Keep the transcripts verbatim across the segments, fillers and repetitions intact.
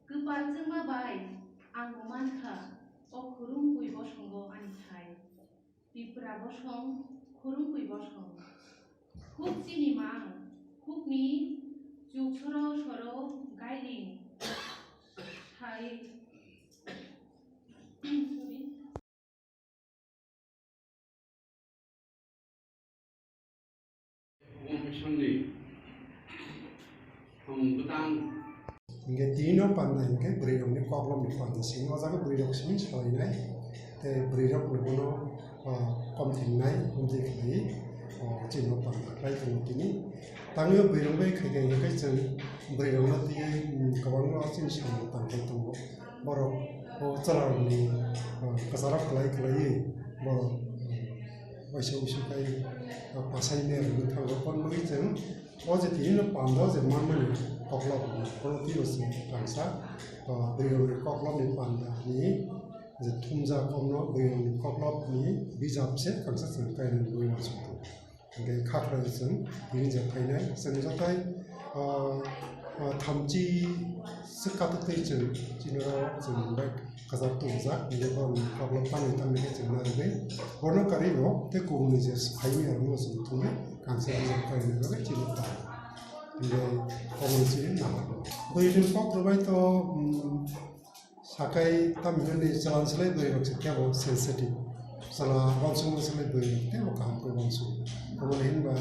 Kwpal chwngma bai ang bo mankha, o khurumkwi bosongo ani thai. Tipra bosong, khurumkwi bosong. Huk chini mang, hukni chuk soro soro gairing. Thai. Sorry. Missionni thong bwtang. Hingke tini no panda hingke bwrwi rokni koklopni panda simi o jaga bwrwi rok simi salainai tei bwrwi rok ni bono, ah, kom thingnai wngtwi khlai, ah, chini no panda khlai tongo tini. Tangwi o bwrwi rok bai khaikha hingke chwng bwrwi rok no twiwi, mm, kwbangma chini samung tangwi tongo. Borok o chwla rokni, ah, kwcharo kwlai kwlaiwi borok, ah, waisa wuisu khai, ah, pasai maya rwui thango. Kon bagwi chwng o je tini no panda o je manmani koklop rwna, bono twibo chwng kangsa, ah, bwrwi rokni koklopni panda hinwi je thumjak, omono bwrwi rokni koklopni bijap se kangsa chwng kainwi uansukha. Hingke kha khlai chwng tini je phainai, chwng joto, ah, ah, thamchi swk katok twi chwng chini oro chwng bai kwchak tubujak, hingke borokni koklop tamni tamni khe chwng narwgwi bono karwi bo tei kubuni je phaimani aro no chwng thumwi kangsa bijap kainani bagwi chini ta. Hingke omo chini nangkukmani. Bwrwini kok rwbai to, mm, Sakai tamhinani chwla ni slai bwrwi rok se tebo sensitive. Chwla uansukma slai bwrwi rok tebo kaham khe uansuk. Tamoni hinba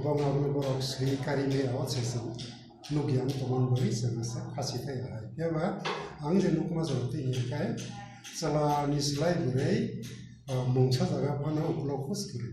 bong aboni borok swi kari maya o se se nukya wng tongmani bagwi chwng se khasi thai hai. Phiya ba ang je nukma jora twi hinkhe chwla ni slai bwrwi, ah, mungsa jaga phano ukulok phus kwrwi.